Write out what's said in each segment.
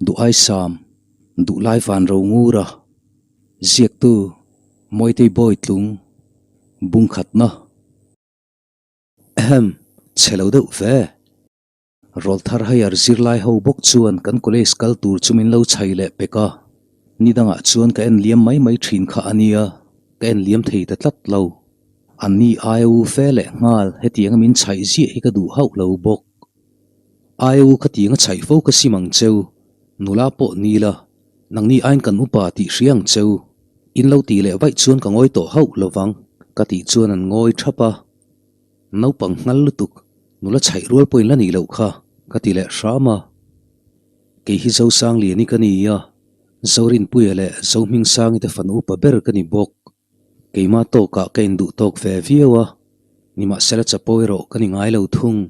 Duhaisam, Duhlai Van Rongura, Ziaktu, Mawitei Bawitlung, Bungkhatna. Ahem, chhe lo deuh ve. Rawlthar higher zirlai ho bawk chuan kan college kal tur chu min lo chhai leh pek a, ni dangah chuan ka en liam mai mai thin kha a nia, ka en liam thei ta tlat lo. An ni aia u fe leh nghal hetianga min chhaih ziah hi ka duh hauh lo bawk. Aia u khatianga chhaih fo ka sim ang cheu, nula pawh ni la, nangni aiin kan upa tih hria ang cheu. In lo tih leh vaih chuan ka ngawi tawh hauh lovang ka tih chuan an ngawi thap a. Naupang nghal lutuk, nula chhaih rual pawhin la nih loh kha, ka ti leh hram a. Kei hi Zosangliani ka ni a, Zorinpuia leh Zohmingsangi te fanu upa ber ka ni bawk. Keimah tawkah ka induh tawk ve viau a, nimahsela chapo erawh ka ni ngai lo thung.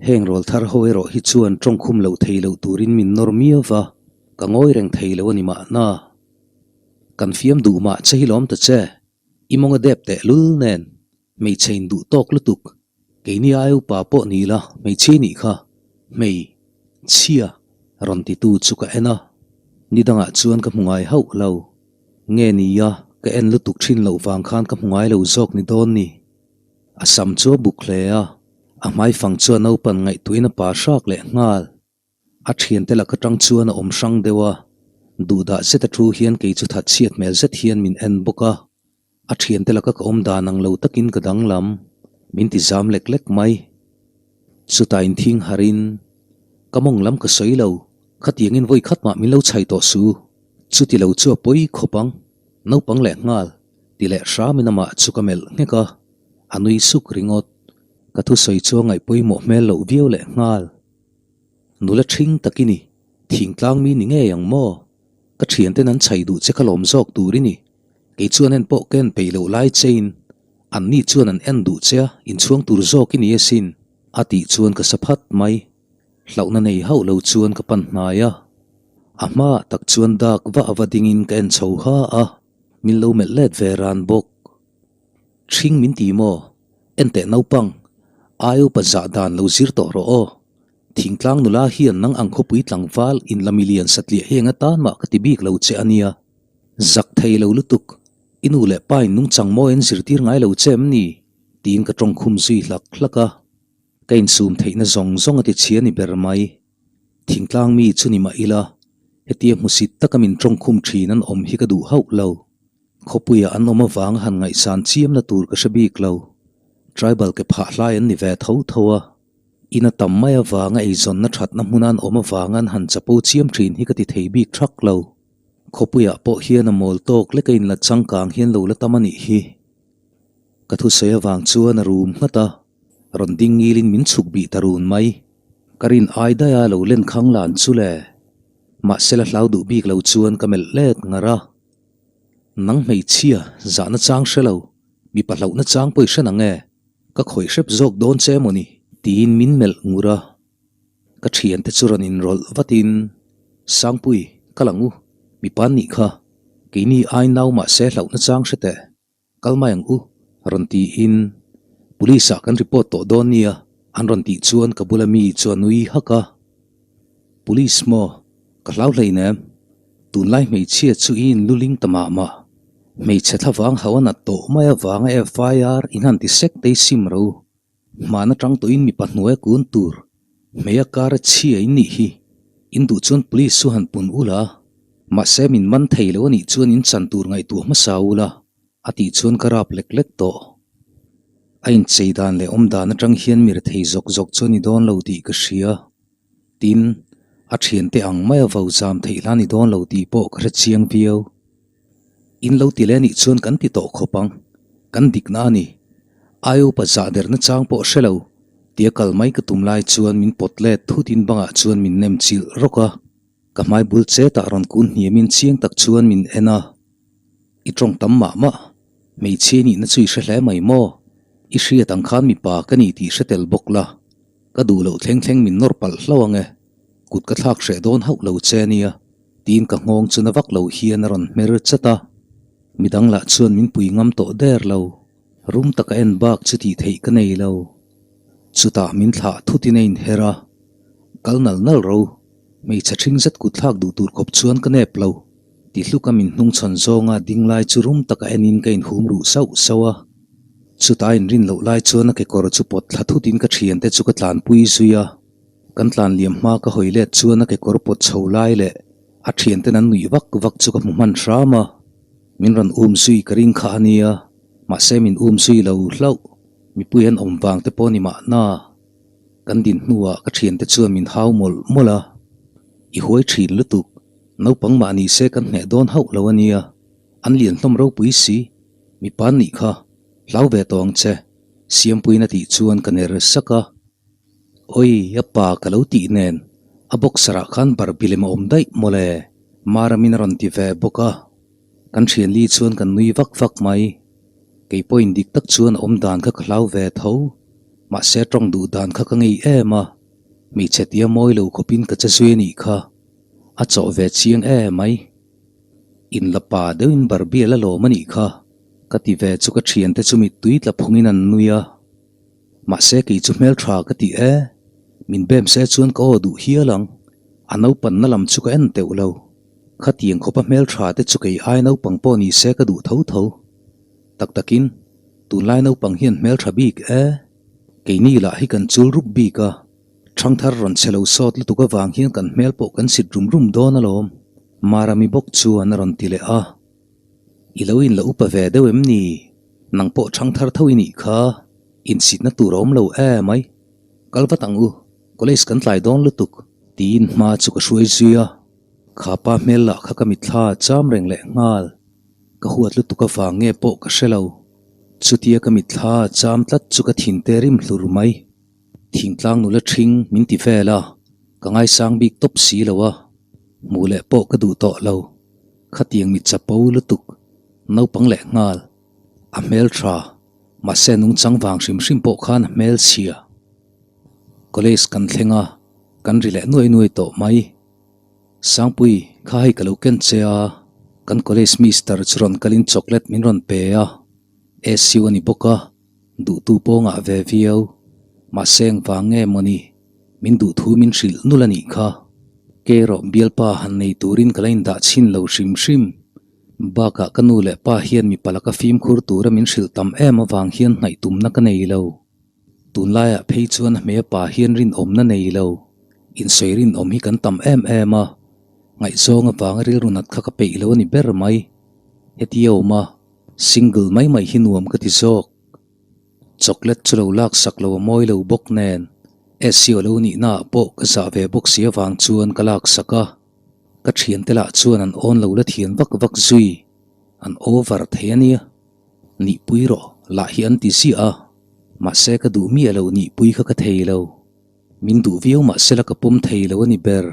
Heng rawl thar ho erawh hi chuan tawngkhum loh thei loh turin min nawr miau va, ka ngawi reng thei lo a ni mahna. Kan fiam duh mah che hi lawm ta che, i mawng a dep teh lul nen. Hmeichhe in duh tawk lutuk. Keini ai upa pawh ni la hmeichhia nih kha hmei chhia rawn ti tu chu ka en a, ni dangah chuan ka hmu ngai hauh lo. Nge nia ka en lutuk thin loh vang khan ka hmu ngai lo zawk ni dawn ni. A sam chu a buk hle a, a hmaifang chu a naupan ngaihtuahin a pa hrak leh nghal. A thiante lak atang chuan a awm hrang deuh a, duhdah zet a thu hian kei chu thatchhiat hmel zet hian min en bawk a. A thiante laka ka awm dan ang lo takin ka danglam, min ti zam lek lek mai. Chutah inthing harin, Ka mawng lam ka sawi lo, khatiangin vawi khat mah min lo chhai tawh su, chuti lo chu a pawi khawp ang, naupang leh nghal, ti leh hramin amah chu ka melh nghek a, a nui suk ringawt. Ka thusawi chu a ngaihpawimawh hmel loh viau leh nghal. Nula ṭhing tak i ni, thingtlang mi ni ngei ang maw? Ka ṭhianten an chhai duh che kha lawm zawk tur i ni. Kei chuan en pawh ka en peih loh lai chein anni chuan an en duh che a, inchhuang tur zawk i ni asin, a tih chuan ka sa phat mai. Hlauhna nei hauh lo chuan ka pan hnai a. A hmaah tak chuan dak va ava dingin ka en chho ha a, min lo melh let ve ran bawk. Ṭhing min ti maw? Enteh naupang, ai upa zah dan lo zir tawh rawh aw. Thingtlang nula hian nang ang khawpui tlangval in la milian satliah hi enga tan mah ka ti bik lo che a nia. Zak thei lo lutuk, i nu leh pa in nungchang mawi an zirtir ngai lo che em ni? tiin ka tawngkhum zui hlak hlak a. Ka insum theihna zawng zawng a ti chhia ni ber mai. Thingtlang mi chu ni mah ila, hetia hmusit taka min tawngkhum thin an awm hi ka duh hauh lo. Khawpuia an awm avanga han ngaihsan chiamna tur ka hre bik lo. Tribal ke phah hlai an ni ve tho tho a. Ina tam mai avanga eizawnna thatna hmuna an awm avanga an han chapo chiam thin hi ka ti thei bik thak lo. Khawpuiah pawh hian a mawl tawk lek a inla changkang hian lo la tam a nih hi. Ka thusawi avang chuan a rum nghat a, rawn ding ngilin min chhuk bih ta run mai. Ka rin ai daia lo len khang lan chu le. Mahse la hlau duh bik lo chuan ka melh let ngar a. Nang hmeichhia, zahna chang hre lo, mipa hlauhna chang pawh i hre nang e. Ka khawih hrep zawk dawn che emaw ni? Tiin min melh ngur a. Ka thiante chu rawn inrawlh vatin, Sangpui, ka lang u, mipa an nih kha. Keini ai nau mahse hlauhna chang hre teh. Kal mai ang u, rawn tiin, Police ah kan report tawh dawn nia, an rawn tih chuan ka bula mi chu a nui hak a. Police maw? Ka hlau hleinem. Tunlai hmeichhia chu i inluling ta mah mah. Hmeichhe thlavang hauh a nat tawh mai avanga FIR in han ti sek tei sim ro. Hman atang tawhin mipa hnuaia kun tur hmeia kar a chhia in nih hi. In duh chuan police chu han pun ula. Mahse min man thei lo a nih chuan in chan tur ngaihtuah hmasa ula a tih chuan ka rap lek lek tawh. A inchei dan leh awm dan atang hian mi rethei zawk zawk chu a ni dawn lo tih ka hria. Tin, a thiante ang maia vo zam theih hla ni dawn lo tih pawh ka hre chiang viau. In lo ti leh anih chuan kan ti tawh khawp ang, kan dikna a ni. Aiopa zah derna chang pawh hre lo, tia kal mai ka tum lai chuan min pawt let thutin bangah chuan min nem chilh rawk a. Ka hmai bul chetah rawn kun hniamin chiang tak chuan min en a. I tawng tam mah mah, hmeichhia nihna chu i hre hle mai maw? I hriat ang khan mipa ka ni tih hre tel bawk la. Ka duh loh thleng thleng min nawr palh hlo ang e, kut ka thlak hreh dawn hauh lo che ania, tiin ka nghawng chu na vak lo hian a rawn hmer chat a. Midang lah chuan min pui ngam tawh der lo, rum taka en bak chu tih theih ka nei lo. Chutah min thlah thutin a inher a, kal nal nal ro, Hmeichhe ṭhing zet kut thlak duh tur khawp chuan ka nep lo. Ti hluka min hnungchhawn zawnga ding lai chu rum taka enin ka inhum ruh sauh sauh a. Chutah a inrin loh lai chuan a kekawr chu pawt thla thutin ka thiante chu ka tlanpui zui a. Kan tlan liam hma ka hawi let chuan a kekawr pawt chho lai leh a thianten an nuih vak vak chu ka hmu hman hram a. Min rawn um zui ka ring kha a nia, mahse min um zui lo hlauh. Mipui an awm vang te pawh ni mahna. Kan din hnuah ka thiante chuan min hau mawlh mawlh a, I huai thin lutuk, naupang mah ni se kan hneh dawn hauh lo a nia, an lian hlawm ropui si, mipa an nih kha, hlau ve tawh ang che, Siampuiin a tih chuan ka ner sak a. Awi, a pa ka lo tih nen, a boxer ah khan Barbie lem a awm daih mawle, Maramin a rawn ti ve bawk a. Kan thianli chuan kan nui vak vak mai. Kei pawhin dik tak chuan a awm dan kha ka hlau ve tho. Mahse tawng duh dan kha ka ngei em a, hmeichhe tia mawi lo khawpin ka che zui a nih kha. A chawh ve chiang em mai. In la pa deuhin Barbie a la lawm a nih kha, ka ti ve chu ka thiante chu mittui tla phungin an nui a. Mahse kei chu hmeltha ka ti e, min bem se chuan ka aw duh hial ang, a naupanna lam chu ka en teuh lo. Khatiang khawpa hmeltha te chu kei ai naupang pawh ni se ka duh tho tho. Tak takin, tunlai naupang hian hmeltha bik e. Keini lah hi kan chul rup bik a, thangthar rawn che lo sawt lutuk avang hian kan hmel pawh kan sit rum rum dawn alawm, Marami bawk chuan a rawn ti leh a. I lo in la upa ve deuh em ni? Nang pawh thangthar tho i nih kha, insitna tur a awm lo em ai. Kal vat ang u, college kan tlai dawn lutuk, tiin hma chu ka hruai zui a. Kha pa hmel lah kha ka mitthla cham reng leh nghal. Ka huat lutuk avang nge pawh ka hre lo. Chutia ka mitthla cham tlat chu ka thinte rim hlur mai. Thingtlang nula ṭhing min ti vel a, ka ngaisang bik tawp si lo a. Hmuh leh pawh ka duh tawh lo. Khatiang mi chapo lutuk, naupang leh nghal, a hmel tha, mahse nungchang vang hrim hrim pawh khan a hmel chhia. College kan thleng a, kan ri leh nuai nuai tawh mai. Sangpui, kha hei ka lo ken che a, kan college mister chu rawn kalin chocolate min rawn pe a, SU a ni bawk a, duhtu pawh ngah ve viau, mahse engvang nge mawni? Min duh thu min hrilh nul a nih kha. Kei erawh bialpa han nei turin ka la indah chhin lo hrim hrim. Bakah ka nu leh pa hian mipa laka fimkhur tura min hrilh tam em avang hian hnaih tumna ka nei lo. Tunlaiah phei chuan a hmei a pa hian rinawmna nei lo. Insawi rinawm hi kan tam em em a. Ngaihzawng avanga rilru nat kha ka peih lo a ni ber mai. Heti a awm a, single mai mai hi nuam ka ti zawk. Chocolate chu lo lak sak lo a mawi lo bawk nen SU a lo nihna ah pawh ka zah ve bawk si avang chuan ka lak sak a, ka thiante lah chuan an awn lo la thian vak vak zui, an over thei a nia. Nihpui rawh lah hi an ti ziah a, mahse ka duh miah lo nihpui kha ka thei lo. Min duh viau mahse la ka pawm thei lo a ni ber.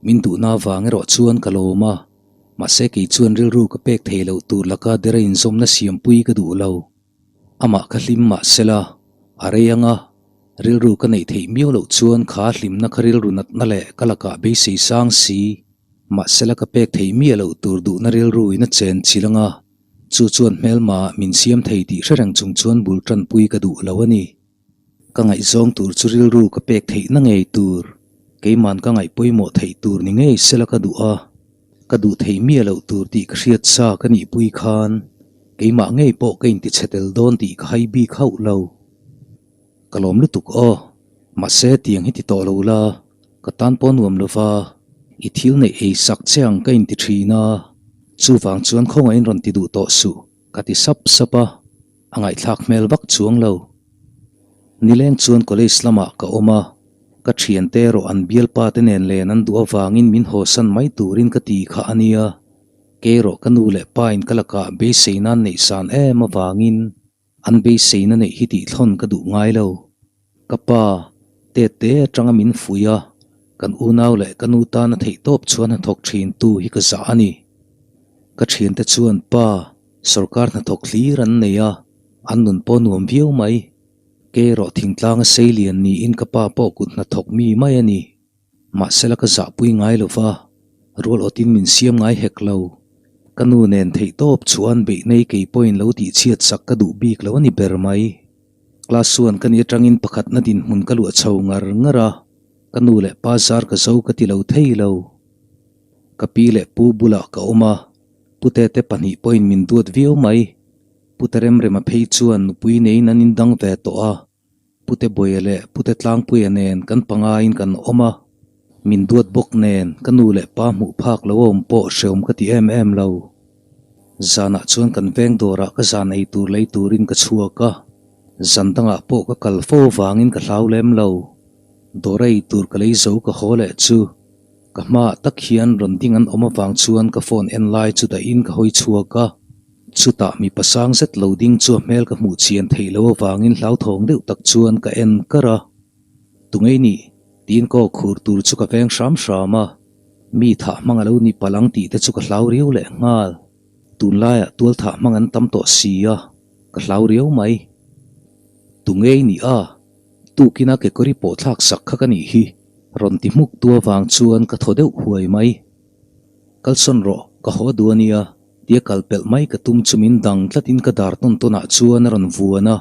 Min duhna avang erawh chuan ka lawm a, mahse kei chuan rilru ka pek thei loh tur laka dera inzawmna siampui ka duh lo. Amah ka hlim mah sela, a rei anga rilru ka neih theih miau loh chuan kha hlimna kha rilru natna leh ka lakah beisei sang si. Mahsela ka pek theih miah loh tur duhna rilru in a chen chil anga, chu chuan hmelma min siam thei tih hre reng chung chuan bul tanpui ka duh lo a ni. Ka ngaihzawng tur chu rilru ka pek theihna ngei tur, keiman ka ngaih pawimawh theih tur ni ngei sela ka duh a, ka duh theih miah loh tur tih ka hriat sa ka nihpui khan keimah ngei pawh ka intichhe tel dawn tih ka hai bik hauh lo. Ka lawm lutuk aw, mahse tiang hi ti tawh lo la, ka tan pawh nuam lova, i thil neih ei sak che ang ka inti thin a, chuvang chuan khawngaihin rawn ti duh tawh suh. Ka ti sap sap a, a ngaihthlak hmel vak chuang lo. Nileng chuan college lamah ka awm a, ka thiante erawh an bialpa te nen len an duh avangin min hawsan mai turin ka ti kha a nia. Kei erawh ka nu leh pa in ka lakah beiseina an neih san em avangin an beiseina neih hi tihthlawn ka duh ngai lo. Ka pa, tete atanga min fuih a, kan unau leh ka nu tana theihtawp chuan hnathawk thin tu hi ka zah a ni. Ka thiante chuan pa, sorkar hnathawk hlir an nei a, an nun pawh nuam viau mai. Kei erawh thingtlanga seilian niin ka pa pawh kut hnathawk mi mai a ni. Mahsela ka zahpui ngai lo va, rual awtin min siam ngai hek lo. Ka nu nen theihtawp chuan beih nei kei pawhin lo tihchhiat sak ka duh bik lo a ni ber mai. Class one ka nih atangin pakhatna dinhmun ka luah chho ngar ngar a. Ka nu leh pa zar ka zo ka ti lo thei lo. Ka pi leh pu bulah ka awm a, putete pahnih pawhin min duat viau mai. Pute Remrema phei chuan nupui neiin an indang ve tawh a, Pute Buaia leh Pute Tlangpuia nen kan pangaiin kan awm a, min duat bawk nen ka nu leh pa hmuh phak lo a awm pawh hreawm ka ti em em lo. Zanah chuan kan veng dawrah ka zan ei tur lei turin ka chhuak a, zan dangah pawh ka kal fo vangin ka hlau lem lo. Dawr a ei tur ka lei zo ka haw leh chu ka hmaah tak hian rawn ding an awm avang chuan ka phone en lai chu dahin ka hawi chhuak a. Chutah mipa sang zet lo ding chu a hmel ka hmuh chian theih loh avangin hlauthawng deuh tak chuan ka en kar a. Tungei nih? Tiin ka aw khur tur chu ka veng hram hram a. Mi thah hmang a lo ni palh ang tih te chu ka hlau riau leh nghal. Tunlaiah tual thah hmang an tam tawh si a, ka hlau riau mai. Tungei nih a? Tukina kekawri pawh thlak sak kha ka nih hi, rawn ti hmuk tu avang chuan ka thaw deuh huai mai. Kalsawn rawh, ka haw duh a nia, tia kal pelh mai ka tum chu min dang tlatin ka dar tawn tawnah chuan a rawn vuan a.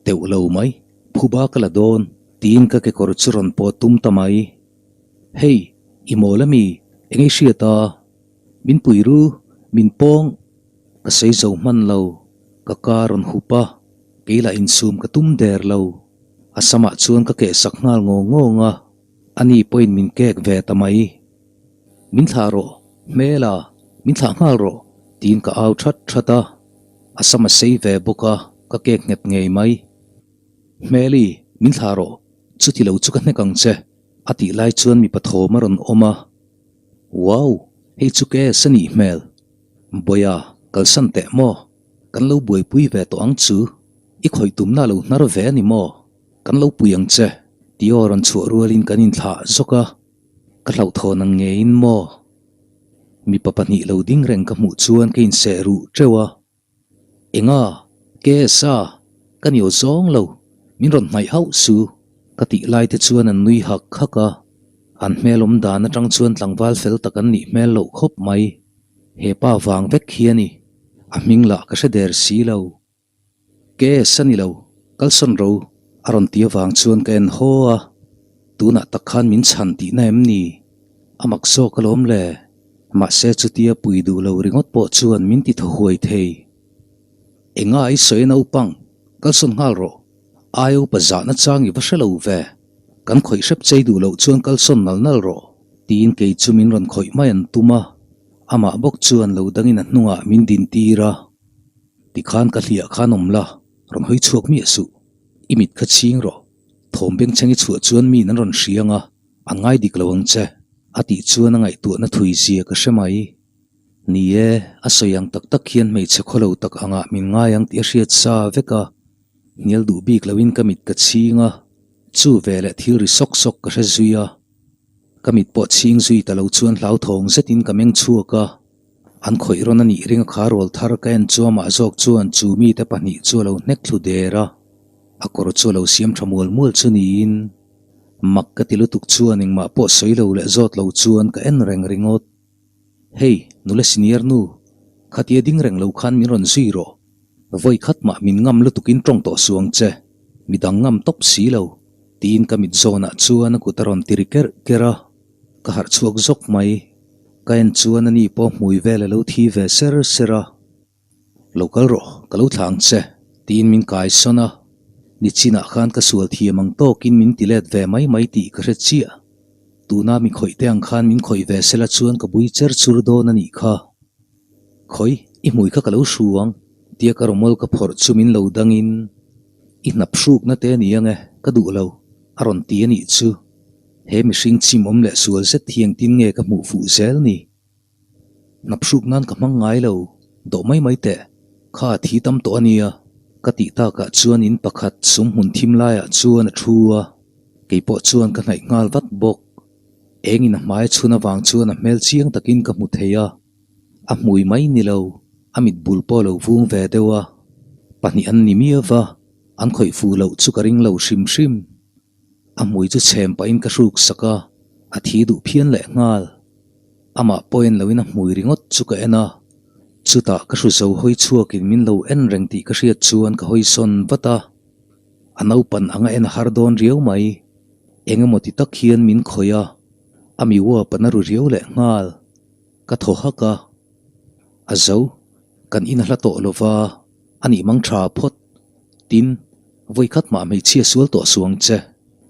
Teuh lo mai, phuba ka la dawn, tiin ka kekawr chu rawn pawt tum ta mai. Hei, i mawl ami, eng i hriat a? Min pui ru, min pawng. Ka sawi zo hman lo, ka ka rawn hup a, kei lah insum ka tum der lo. A samah chuan ka keh sak nghal ngawng ngawng a, ani pawhin min kek ve ta mai. Min thlah rawh, hmela, min thlah nghal rawh, tiin ka au that that a. A sam a sei ve bawk a, ka kek nghet ngei mai. Hmeli, min thlah rawh, chuti lo chu ka hnek ang che, a tih lai chuan mipa thawm a rawn awm a. Wow, hei chu case a nih hmel. Bawia, kalsan teh maw? Kan lo buaipui ve tawh ang chu. I khawih tumna lo hnar ve a ni maw? Kan lo pui ang che, tih aw rawn chhuah rualin kan inthlah zawk a. Ka hlauhthawn ang ngeiin maw? Mipa pahnih lo ding reng ka hmuh chuan ka inseh ruh teuh a. Enga? KSa? Ka ni aw zawng lo, min rawn hnaih hauh su, ka tih lai te chuan an nui hak hak a. An hmel awm dan atang chuan tlangval fel tak an nih hmel loh khawp mai. He pa vang vek hi a ni. A hming lah ka hre der si lo. KS a ni lo, kalsawn ro a rawn ti avang chuan ka en haw a, tunah tak khan min chhan tihna em ni? A mak zawk alawm le, mahse chutia pui duh lo ringawt pawh chuan min ti thaw huai thei. Enga i sawi naupang, kalsawn nghal rawh, ai upa zahna chang i va hre lo ve, kan khawih hrep chei duh loh chuan kalsawn nal nal rawh, tiin kei chu min rawn khawih mai an tum a, amah bawk chuan lo dangin a hnungah min dintir a. Tikhan ka hliah khan awm la, rawn hawi chhuak miah suh. I mit kha chhing rawh. Thawm bengchheng i chhuah chuan miin an rawn hriang a, an ngai dik lo ang che, a tih chuan a ngaihtuahna thui zia ka hre mai. Ni e, a sawi ang tak tak hian hmeichhe khawlo tak angah min ngai ang tih a hriat sa vek a, hnial duh bik loin ka mit ka chhing a, chu veleh thil ri sawk sawk ka hre zui a. Ka mit pawh chhing zui ta lo chuan hlauthawng zetin ka meng chhuak a. An khawih rawn a nih ring a kha rual thar ka en chu amah zawk chuan chu mite pahnih chu a lo hnek thlu der a, a kawr chu a lo siam tha mual mual chu niin mak ka ti lutuk chuan engmah pawh sawi lo leh zawt lo chuan ka en reng ringawt. Hei, nula senior nu, khatia ding reng lo khan min rawn zui rawh. Vawi khat mah min ngam lutukin tawng tawh suh ang che, midang ngam tawp si lo, tiin ka mit zawnah chuan a kut a rawn ti ri kerh kerh a, ka harh chhuak zawk mai. Ka en chuan ani pawh hmui vel a lo thi ve ser ser a, Lo kal rawh, ka lo thlah ang che, tiin min kai sawn a. Nichinah khan ka sual thiam ang tawkin min ti let ve mai mai tih ka hre chiah. Tuna mi khawih te ang khan min khawih ve sela chuan ka bui cher chur dawn a nih kha. Khawi, i hmui kha ka lo hru ang, tia ka rawmawl ka phawrh chu min lo dangin, I hnap hrukna te a ni ang e, ka duh lo, a rawn ti a nih chu. He mihring chim awm leh sual zet hi engtin nge ka hmuh fuh zel ni? Hnap hruk nan ka hmang ngai lo, dawh mai mai teh, kha a thi tam tawh a nia, ka tih takah chuan in pakhat sum hmun thim laiah chuan a thu a, kei pawh chuan ka hnaih nghal vat bawk. Engin a hmai a chhun avang chuan a hmel chiang takin ka hmu thei a, a hmui mai ni lo, a mit bul pawh a lo vung ve deuh a, pahnih an ni miau va, an khawih fuh loh chu ka ring lo hrim hrim. A hmui chu chhem pahin ka hruk sak a, a thi duh phian leh nghal. Amah pawhin loin a hmui ringawt chu ka en a, chutah ka hru zo hawi chhuakin min lo en reng tih ka hriat chuan ka hawi sawn vat a, a naupan anga en a har dawn riau mai. Eng emaw ti tak hian min khawih a, a mi uap a na ru riau leh nghal. Ka thaw hak a, A zo, kan in a hla tawh lo va, a nih mang tha phawt. Tin, vawikhat mah hmeichhia sual tawh suang che,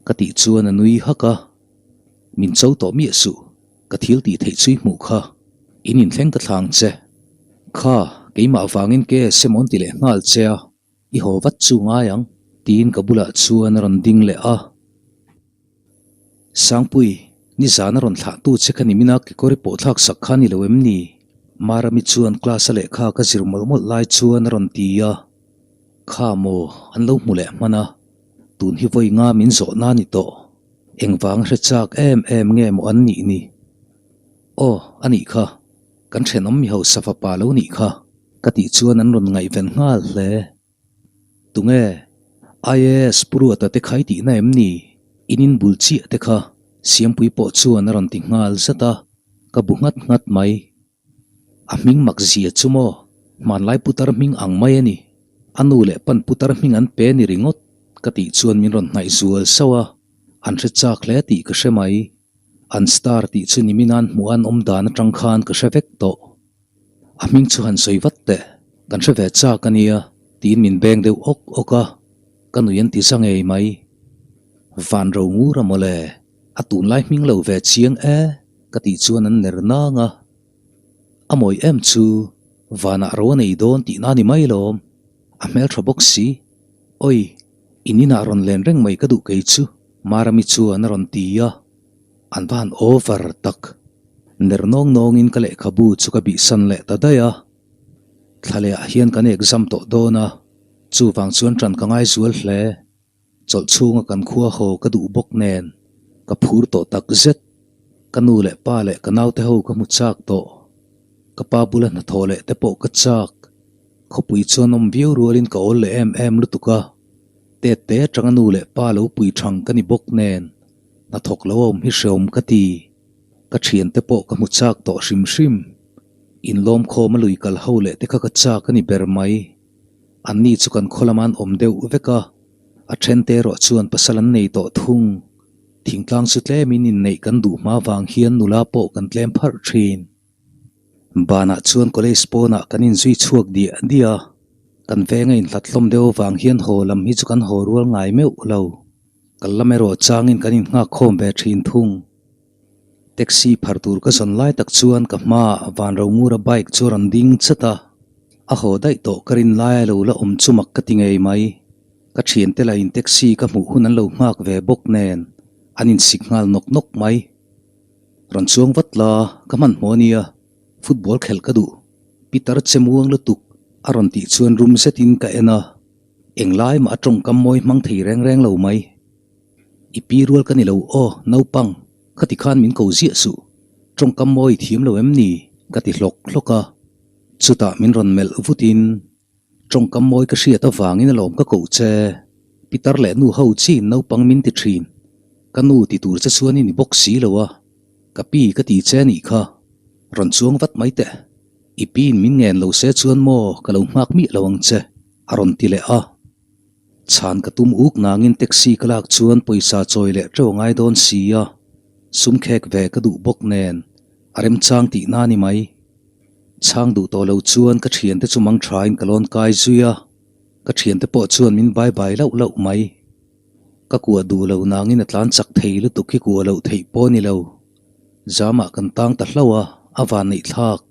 ka tih chuan a nui hak a. Min cho tawh miah suh, ka thil tih theih chui hmuh kha, in inthleng ka thlang che. Kha, keimah vangin ke sem awn ti leh nghal che a. I haw vat chu ngai ang, tiin ka bulah chuan a rawn ding leh a. Sangpui, nizan a rawn thlahtu che kha nimina kekawr i pawh thlak sak kha ni lo em ni? Marami chuan class a lehkha ka zir mawlh mawlh lai chuan a rawn ti a. Kha maw, an lo hmu leh hman a, tun hi vawi nga min zawhna ni tawh. Engvang a hre chak em em nge maw an nih ni? Aw, a nih kha. Kan thenawm mi hausa fapa lo nih kha ka tih chuan an rawn ngaihven nghal hle. Tunge? IAS Pu Ruata te khai tihna em ni? In in bul chiah te kha Siampui pawh chuan a rawn ti nghal zat a, ka bu nghat nghat mai. A hming mak zia chu maw? Hmanlai putar hming ang mai a ni. A nu leh pan putar hming an pe ni ringawt ka tih chuan min rawn hnaih zual sauh a, an hre chak hle tih ka hre mai. An star tih chu nimin an hmuh an awm dan atang khan ka hre vek tawh. A hming chu han sawi vat teh, kan hre ve chak a nia, tiin min beng deuh awk awk a, ka nui an ti za ngei mai. Van ro ngur a mawle, a tunlai hming lo ve chiang e, ka tih chuan an ner nang a. A mawi em chu, vanah ro a nei dawn tihna a ni mai lawm, a hmeltha bawk si. Oi, in inah rawn len reng mai ka duh kei chu. Marami chuan a rawn ti a, an va han over tak. Ner nawng nawngin ka lehkhabu chu ka bihsan leh ta daih a. Thla lehah hian kan exam tawh dawn a, chuvang chuan ṭan ka ngai zual hle. Chawlh chhunga kan khua haw ka duh bawk nen, ka phur tawh tak zet. Ka nu leh pa leh ka naute ho ka hmu chak tawh. Ka pa bula hnathawh leh te pawh ka chak. Khawpui chuan awm viau rualin ka awl leh em em lutuk a. Tet te atanga nu leh pa lo pui thang ka ni bawk nen, hnathawk lo a awm hi hreawm ka ti. Ka thiante pawh ka hmu chak tawh hrim hrim. Inlawmkhawm a lui kal ho leh te kha ka chak a ni ber mai. Anni chu kan khaw lama an awm deuh vek a, a thente erawh chuan pasal an nei tawh thung. Thingtlang chu tlemin inneih kan duh hma vang hian nula pawh kan tlem pharh thin. Banah chuan college pawnah kan inzui chhuak diah diah a, kan venga inhlat hlawm deuh avang hian haw lam hi chu kan haw rual ngai meuh lo. Kal lam erawh changin kan innghak khawm ve thin thung. Taxi phar tur ka zawn lai tak chuan ka hmaah Vanrongura bike chu a rawn ding chat a, a haw daih tawh ka rin laia lo la awm chu mak ka ti ngei mai. Ka thiante lahin taxi ka hmuh hun an lo nghak ve bawk nen an insik nghal nawk nawk mai. Rawn chuang vat la, ka hmanhmawh a nia, football khelh ka duh, Peter che muang lutuk a rawn tih chuan rum zetin ka en a, englai mah a tawngkam mawi hmang thei reng reng lo mai. I pi rual ka ni lo aw, naupang, khati khan min ko ziah suh, tawngkam mawi i thiam lo em ni? ka ti hlawk hlawk a, chutah min rawn melh vutin, Tawngkam mawi ka hriat avangin alawm ka koh che. Pitar leh nu ho chiin naupang min ti thin. Ka nu ti tur che chuan i ni bawk si lo a. Ka pi ka ti che anih kha. Rawn chuang vat mai teh. I piin min ngen lo se chuan maw ka lo nghak miah lo ang che, a rawn ti leh a. Chhan ka tum uk nangin taxi ka lak chuan pawisa chawi leh teuh a ngai dawn si a. Sum khek ve ka duh bawk nen a remchang tihna a ni mai. Chhang duh tawh lo chuan ka thiante chu mang thain ka lawn kai zui a, ka thiante pawh chuan min bai bai lauh lauh mai. Ka kuah duh lo nangin a tlan chak thei lutuk hi kuah loh theih pawh a ni lo. Zamah kan tang ta hlauh a, a van neih thlak.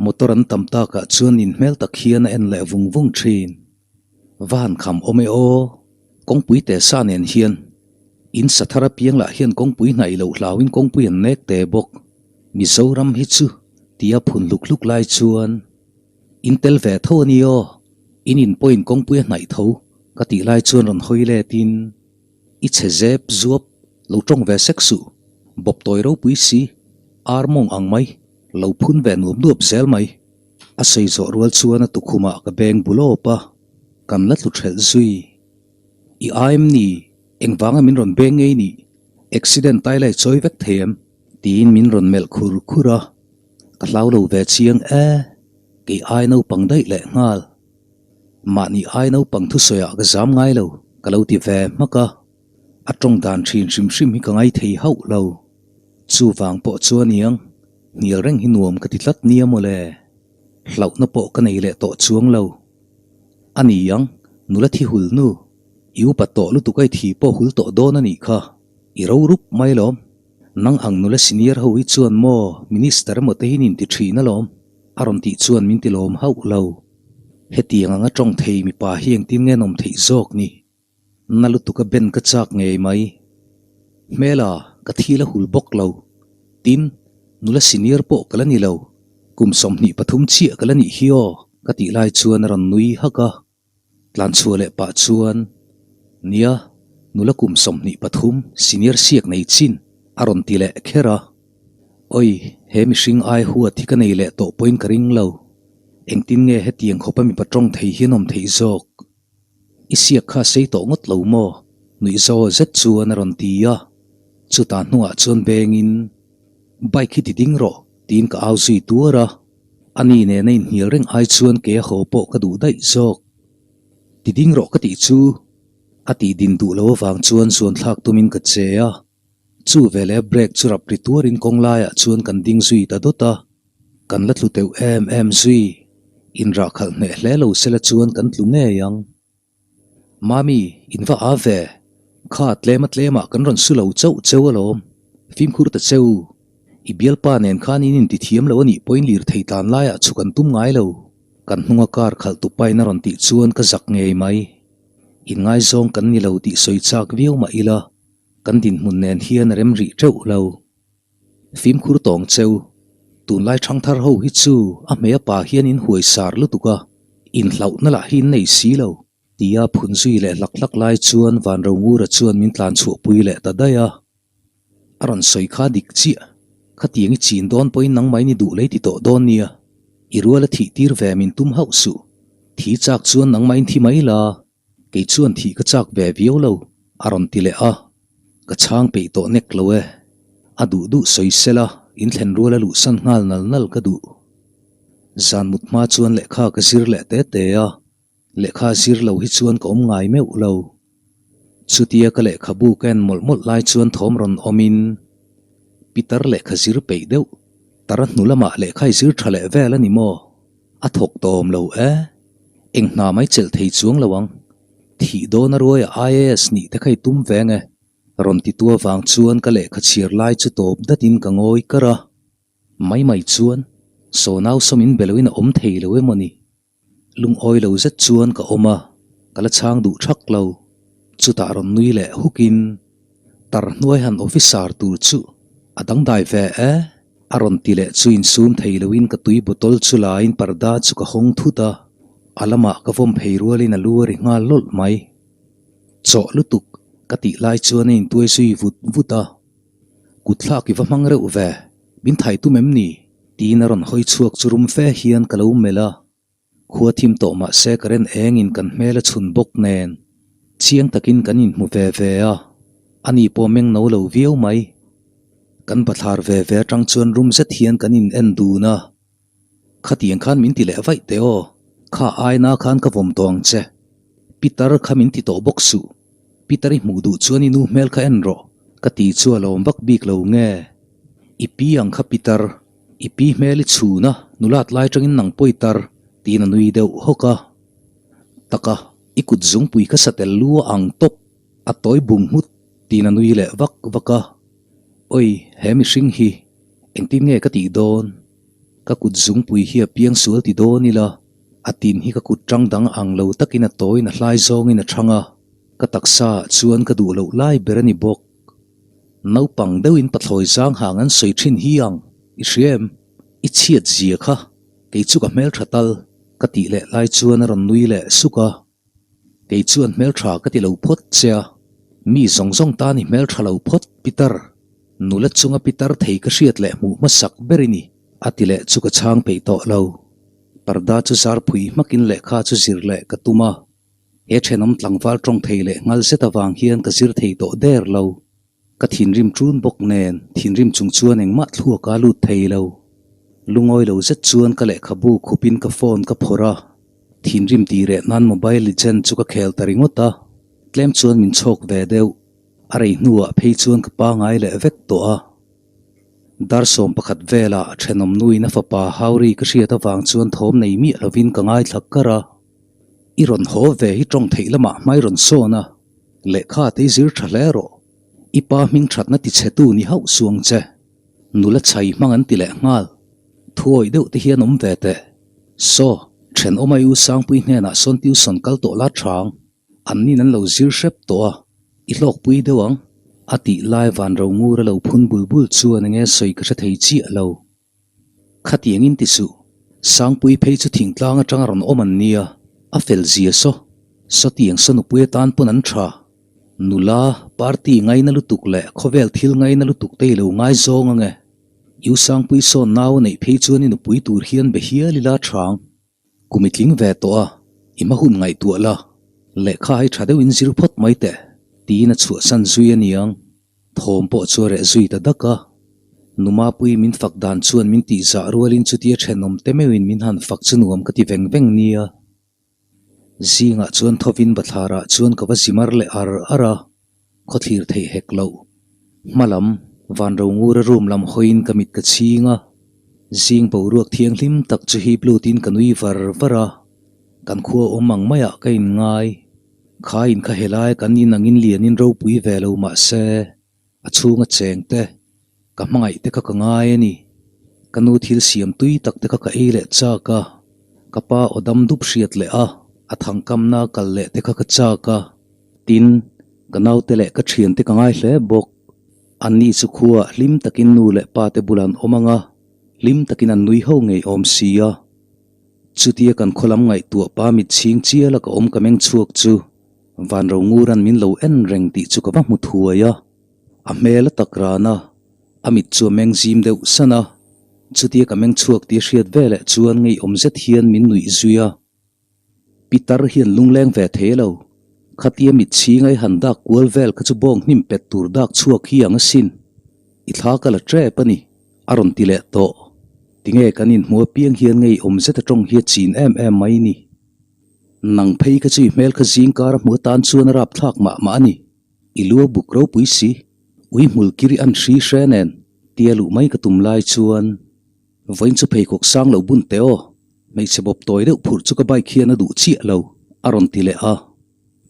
Motor an tam takah chuan nin hmel tak hian a en leh vung vung thin. Va han kham awm e aw, kawngpui te sa nen hian in sa thar apiang lah hian kawngpui hnaih loh hlauin kawngpui an nek te bawk. Mizoram hi chu tia phun hluk hluk lai chuan in tel ve tho a ni aw, in in pawhin kawngpui a hnaih tho ka tih lai chuan rawn hawi letin i chhe zep zuap lo tawng ve sek suh, bawp tawi ropui si, ar mawng ang mai, lo phun ve nuap nuap zel mai. A sawi zawh rual chuan a tukhumah ka beng bu lawp a, kan la tlu thelh zui. I aim ni, engvanga min rawn beng ngei nih? Accident tai lai chawi vek thei em? Tiin min rawn melh khur khur a, ka hlau lo ve chiang e, kei ai naupang daih leh nghal. Mahni ai naupang thusawiah ka zam ngai lo, ka lo ti ve hmak a. A tawng dan thin hrim hrim hi ka ngai thei hauh lo. Chuvang pawh chu a niang, hnial reng hi nuam ka ti tlat nia mawle. Hlauhna pawh ka nei leh tawh chuang lo. A ni ang, nula thi hul nu, i upa tawh lutuk a i thi pawh hul tawh dawn a nih kha, i ro rup mai lawm. Nang ang nula senior ho hi chuan maw minister emaw te hi nin ti thin alawm, a rawn tih chuan min ti lawm hauh lo. Hetiang anga tawng thei mipa hi engtin nge an awm theih zawk ni? Na lutuk a ben ka chak ngei mai. Hmela, ka thil a hul bawk lo. Tin, nula senior pawh ka la ni lo. Kum 23 chiah ka la nih hi aw, ka tih lai chuan a rawn nui hak a. Tlan chhuah leh pah chuan, Nia, nula kum 23 senior siak nei chin, a rawn ti leh kher a. Oi, he mihring ai huat hi ka nei leh tawh pawhin ka ring lo. Engtin nge hetiang khawpa mipa tawng thei hi an awm theih zawk? I siak kha sei tawh ngawt lo maw? Nuih zaw zet chuan a rawn ti a. Chutah hnungah chuan bengin, Bike hi ti ding rawh, tiin ka au zui tuar a. Ani nena inhnial reng ai chuan ke a haw pawh ka duh daih zawk. Ti ding rawh ka tih chu a tih din duh lo avang chuan zuan thlak tumin ka che a. Chu veleh brake chu rap ri tuarin kawng laiah chuan kan ding zui ta dawt a. Kan la tlu teuh em em zui. Inrah khalh hneh hle lo sela chuan kan tlu ngei ang. Mami, in va a ve. Kha tlema tlemah kan rawn su lo chauh cheu alawm. Fimkhur ta cheu. I bialpa nen khan in inti thiam lo a nih pawhin lirthei tlan laiah chhuk an tum ngai lo. Kan hnunga car khalh tu pain a rawn tih chuan ka zak ngei mai. Inngaizawng kan ni lo tih sawi chak viau mah ila, kan dinhmun nen hian a rem rih teuh lo. Fimkhur tawng cheu, tunlai thangthar ho hi chu a hmei a pa hian in huai sar lutuk a, inhlauhna lah hi in nei si lo, tia phun zui leh hlak hlak lai chuan Vanrongura chuan min tlan chhuahpui leh ta daih a. A rawn sawi kha dik chiah, khatiang i chin dawn pawhin nangmah in i duh lei ti tawh dawn nia, i rual a thih tir ve min tum hauh suh, thi chak chuan nangmah in thi mai la, Kei chuan thih ka chak ve viau lo, a rawn ti leh a. Ka chhang peih tawh nek lo e. A duh duh sawi sela, in thlen rual a luhsan nghal nal nal ka duh. Zan mut hma chuan lehkha ka zir leh te te a, lehkha zir lo hi chuan ka awm ngai meuh lo. Chutia ka lehkhabu ka en mawlh mawlh lai chuan thawm rawn awmin, Pitar lehkha zir peih deuh, tara hnu lamah lehkha i zir tha leh vel a ni maw? A thawk tawm lo e. Eng hna mai chelh thei chuang lo ang. Thih dawn a ruaia IAS nih te kha i tum veng e. Rawn ti tu avang chuan ka lehkha chhiar lai chu tawp datin ka ngawi kar a. Mai mai chuan saw nau sawm in be loin a awm thei lo emaw ni. Lungawi lo zet chuan ka awm a, ka la chhang duh thak lo. Chutah rawn nui leh hukin Tar hnuai han officer tur chu a dangdai ve e. A rawn ti leh chu insum thei loin ka tui bottle chu laiin parda chu ka hawng thut a, a lamah ka vawm phei rualin a lu a ri nghal lawlh mai. Chawh lutuk ka tih lai chuan a intuai zui vut vut a, Kutthlak i va hmang reuh ve, min thai tum em ni? tiin a rawn hawi chhuak chu rum fe hian ka lo melh a. Khua thim tawh mah se ka ren engin kan hmel a chhun bawk nen chiang takin kan inhmu ve ve a, ani pawh meng no lo viau mai. Kan bathlar ve ve atang chuan rum zet hian kan in en dun a, Khatiang khan min ti leh vaih teh aw, kha aina khan ka vawm tawh ang che. Pitar kha min ti tawh bawk suh, Pitar i hmuh duh chuan i nu hmel kha en rawh, ka ti chu a lawm vak bik lo nge. I pi ang kha Pitar. I pi hmel i chhun a, nulat lai atangin nang pawi tar, tiin a nui deuh hawk a. Taka, i kut zungpui kha satel lu a ang tawp, a tawi bung nghut, tiin a nui leh vak vak a. Oi, he mihring hi, engtin nge ka tih dawn? Ka kut zungpui hi a piang sual ti dawn ila, a tin hi ka kut tang dang ang lo takin a tawiin a hlai zawngin a thang a, ka taksa ah chuan ka duh loh lai ber a ni bawk. Naupang deuhin pathlawi zang hang an sawi thin hi ang, i hria em? I chhiat zia kha, kei chu ka hmeltha tal, ka tih leh lai chuan a rawn nui leh suk a. Kei chuan hmeltha ka ti lo phawt che a, mi zawng zawng tan i hmeltha lo phawt Pitar, nula chunga Pitar thei ka hriat leh hmuh hmasak ber i ni, a ti leh chu ka chhang peih tawh lo. Parda chu zarphui hmakin lehkha chu zir leh ka tum a. He thenawm tlangval tawng thei leh nghal zet avang hian ka zir thei tawh der lo. Ka thinrim ṭun bawk nen thinrim chung chuan engmah thluak a lut thei lo. Lungawi lo zet chuan ka lehkhabu khupin ka phone ka phawrh a, thinrim tih reh nan mobile legend chu ka khel ta ringawt a, tlem chuan min chhawk ve deuh. A rei hnuah phei chuan ka pangai leh vek tawh a. Dar 11 velah thenawm nuin a fapa Hauri ka hriat avang chuan thawm nei miah lovin ka ngaithla kar a. I rawn haw ve hi tawng theih lamah hmai rawn sawn a, lehkha te i zir tha hle rawh. I pa hming thatna ti chhetu ni hauh suang che. Nula chhai hmang an ti leh nghal. Thuawih deuh te hian awm ve teh. Saw, thenawm a i u Sangpui hnenah sawn tuition kal tawh la chang. An nin an lo zir hrep tawh a, i hlawkpui deuh ang. A tih lai van ro ngur a lo phun bul bul chuan enge sawi ka hre thei chiah lo. Khatiang in ti suh, Sangpui phei chu thingtlang atang a rawn awm an nia, a fel zia saw. Sawtiang saw nupui atan pawn an tha. Nula, party ngaina lutuk leh khawvel thil ngaina lutuk te i lo ngaizawng ange. U Sangpui sawn nau a neih phei chuan i nupui tur hian be hial ila chang. Kum i tling ve tawh a, i hma hun ngaihtuah la, lehkha hi tha deuhin zir phawt mai teh, tiin a chhuahsan zui a niang. Thawm pawh chu a reh zui ta dak a. Numapui min fak dan chuan min tihzah rualin chutia thenawm te meuhin min han fak chu nuam ka ti veng veng nia. Zingah chuan thovin bathlarah chuan ka va zimar leh ar ar a, khawthlir theih hek loh. Hma lam, Vanrongura room lam hawiin ka mit ka chhing a, zing boruak thianghlim tak chu hip lutin ka nui var var a, kan khua awm ang maiah ka inngai. Kha in kha helai kan in angin lianin ropui ve lo mah se, A chhunga cheng te, ka hmangaih te kha ka ngai a ni. Ka nu thil siam tui tak te kha ka ei leh chak a, ka pa aw dam dup hriat leh a, a thangkamna kal leh te kha ka chak a. Tin, ka naute leh ka thiante ka ngai hle bawk. Anni chu khuaah hlim takin nu leh pa te bulah an awm ang a, hlim takin an nui ho ngei awm si a. Chutia kan khaw lam ngaihtuah pa mit chhing chiala ka awm ka meng chhuak chu Vanro nguran min lo en reng tih chu ka va hmu thuai a, a hmel a tak ran a, a mit chu a meng zim deuh san a, chutia ka meng chhuak tih a hriat veleh chuan ngeiawm zet hian min nuih zui a. Pitar hian lungleng ve thei lo, khatia mit chhinga i han dak kual vel kha chu bawng hnim pet tur dak chhuak hi ang asin, i thla ka la tep a ni, a rawn ti leh tawh. Tinge kan inhmu apiang hian ngeiawm zet a tawng hi a chin em em mai ni. Nang phei kha chu i hmel kha zing kar a hmu atan chuan a rap thlak mah mah a ni. I lu a buk ropui si, ui hmul kiri an hri hre nen tia luh mai ka tum lai chuan vawiin chu pheikhawk sang lo bun teh aw, hmeichhe bawp tawi deuh phurh chu ka bike hian a duh chiah lo, a rawn ti leh a.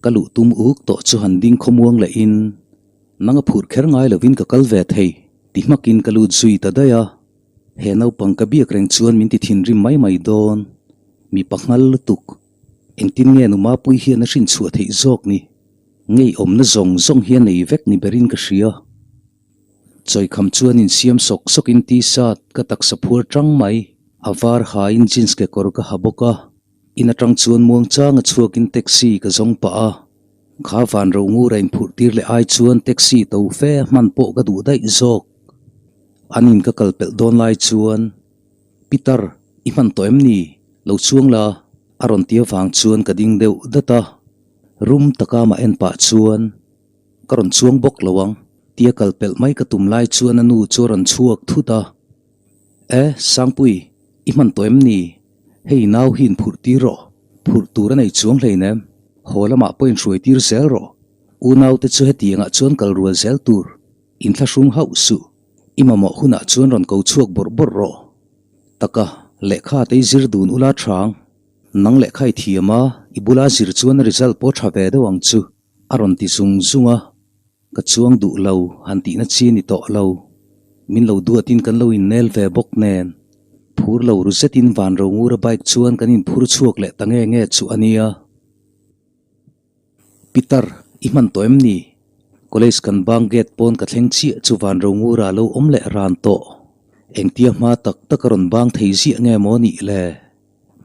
Ka luh tum uk tawh chu han ding khawmuang leh in nang a phurh kher ngai lovin ka kal ve thei ti hmakin ka lut zui ta daih a. He naupang ka biak reng chuan min ti thinrim mai mai dawn. Mipa nghal lutuk. Engtin nge nu Mapui hian a hrin chhuah theih zawk ni? Ngeiawmna zawng zawng hi a nei vek ni berin ka hria. Chawikham chuan insiam sawk sawkin t-shirt ka taksa phuar tang mai. A var hain jeans kekawr ka ha bawk a. In atang chuan muangchanga chhuakin taxi ka zawng pah a. Kha van ro ngura inphurh tir leh ai chuan taxi to fe hman pawh ka duh daih zawk. An in ka kal pelh dawn lai chuan, Pitar, i hman tawh em ni? Lo chuang la, a rawn ti avang chuan ka ding deuh dat a. Rum taka mah en pah chuan, Ka rawn chuang bawk lo ang, tia kal pelh mai ka tum lai chuan a nu chu a rawn chhuak thut a. E, Sangpui, i hman tawh em ni? Hei nau hi inphurh tir rawh, phurh tur a nei chuang hleinem, haw lamah pawh inhruai tir zel rawh. Unaute chu hetiangah chuan kal rual zel tur. Inthlahrung hauh suh, i mamawh hunah chuan rawn ko chhuak bawrh bawrh rawh. Taka, lehkha te i zir dun ula chang. Nang lehkha i thiam a, i bula zir chuan a result pawh tha ve deuh ang chu, a rawn ti zung zung a. Ka chuang duh lo, han tihna chi ni tawh lo. Min lo duatin kan lo innel ve bawk nen. Phur lo ru zetin Vanrongura bike chuan kan inphur chhuak leh ta nge nge chu a nia. Pitar, i hman tawh em ni? College kan bang gate pawn ka thleng chiah chu Vanrongura lo awm leh ran tawh. Engtia hma tak tak a rawn bang thei ziah nge maw nih le?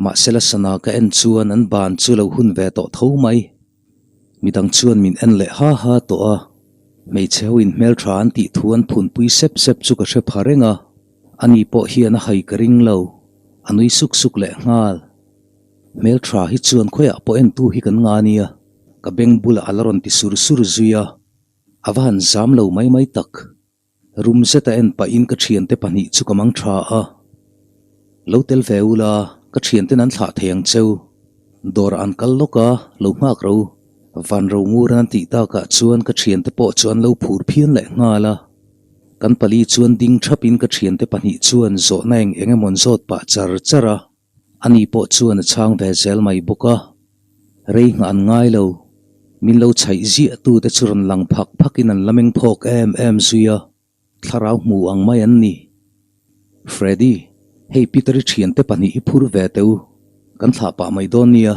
Mahsela sana ka en chuan an ban chu lo hun ve tawh tho mai. Midang chuan min en leh ha ha tawh a, hmeichhe ho in hmeltha an tih thu an phunpui sep sep chu ka hre pha reng a, ani pawh hian a hai ka ring lo, a nui suk suk leh nghal. Hmeltha hi chuan khawiah pawh entu hi kan nga nia, ka beng bulah a la rawn ti sur sur zui a, a va han zam lo mai mai tak. Rum zeta en pahin ka thiante pahnih chu ka mang tha a, Lo tel ve ula, ka thianten an thlah thei ang cheu. Dawrah an kal lawk a, lo nghak ro. Van Ronguran a tih takah chuan ka thiante pawh chu an lo phur phian leh nghal a. Kan pali chuan ding thapin ka thiante pahnih chuan zawhna eng eng emaw an zawt pah char char a. Ani pawh chuan a chhang ve zel mai bawk a. Rei nghah an ngai lo. Min lo chhaih ziah tute chu rawn lang phak phakin an la meng phawk em em zui a. Thlarau hmu ang mai an ni. Freddy, hei Peter-i thiante pahnih hi phur ve teh u. Kan thlah pah mai dawn nia.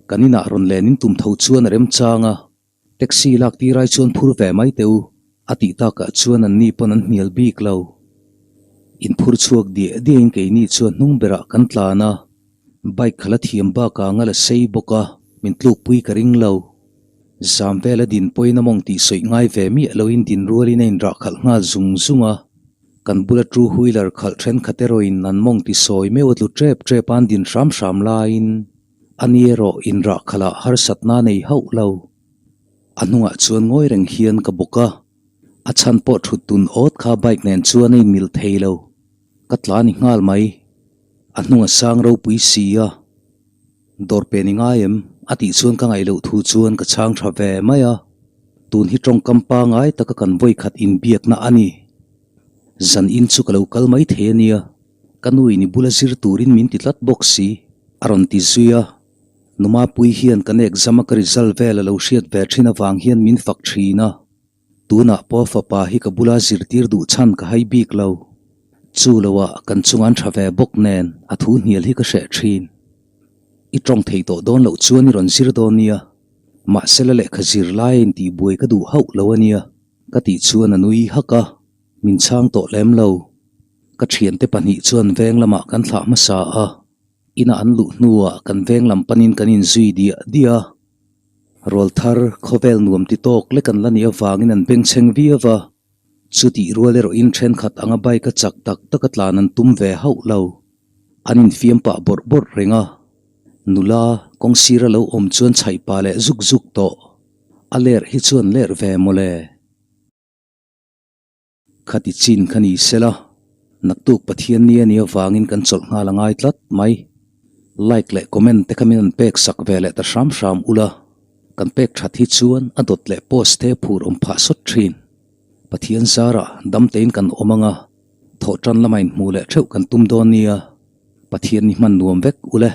Kan inah rawn len in tum tho chuan a remchang a. Taxi lak tir ai chuan phur ve mai teh u, a tih takah chuan an ni pawn an hnial bik lo. In phur chhuak diah diahin keini chuan hnung berah kan tlan a. Bike kha la thiam bakah nga la sei bawk a, min tlukpui ka ring lo. Zam vela din pawhin a mawng tih sawi ngai ve miah loin din rualin a inrah khalh nghal zung zung a. Kan bula two wheeler khalh thenkhat erawhin an mawng ti sawi meuh a tlu tep tep a an din hram hram laiin a ni erawh inrah khalh ah harsatna a nei hauh lo. A hnungah chuan ngawi reng hian ka bawk a, a chhan pawh thut tun awt kha bike nen chuan a inmil thei lo. Ka tla ni nghal mai. A hnung a sang ropui si a. Dawr pe ni ngai em? A tih chuan ka ngaih loh thu chuan ka chhang tha ve mai a. Tun hi tawngkam pangai taka kan vawi khat inbiakna a ni. Zan in chu ka lo kal mai thei a nia. Ka nu in i bula zir turin min ti tlat bawk si, a rawn ti zui a. Numapui hian kan exam a ka result vel a lo hriat ve thin avang hian min fak thin a. Tunah pawh fapa hi ka bula zirtir duh chhan ka hai bik lo. Chu loah kan chunga an tha ve bawk nen a thu hnial hi ka hreh thin. I tawng thei tawh dawn loh chuan i rawn zir dawn nia. Mahse la lehkha zir lai a intihbuai ka duh hauh lo a nia ka tih chuan a nui hak a, min chhang tawh lem lo. Ka thiante pahnih chuan veng lamah kan thlah hmasa a, inah an luh hnuah kan veng lam panin kan inzui diah diah a. Rual thar khawvel nuam ti tawk lek an la nih avangin an bengchheng viau va, chutih rual erawhin thenkhat anga bike a chak tak tak a tlan an tum ve hauh lo. An infiam pah bawrh bawrh reng a, nula kawng sira lo awm chuan chhaih pah leh zuk zuk tawh. A lerh hi chuan lerh ve mawle. Khati chin kha ni sela, naktuk Pathian ni a nih avangin kan chawlh nghal a ngai tlat mai. Like leh comment te kha min an pek sak ve leh ta hram hram ula, kan pek that hi chuan a dawt leh post te phur awm phah sawt thin. Pathian zarah dam tein kan awm anga, thawhtan lama inhmuh leh theuh kan tum dawn nia, Pathian ni hman nuam vek ule.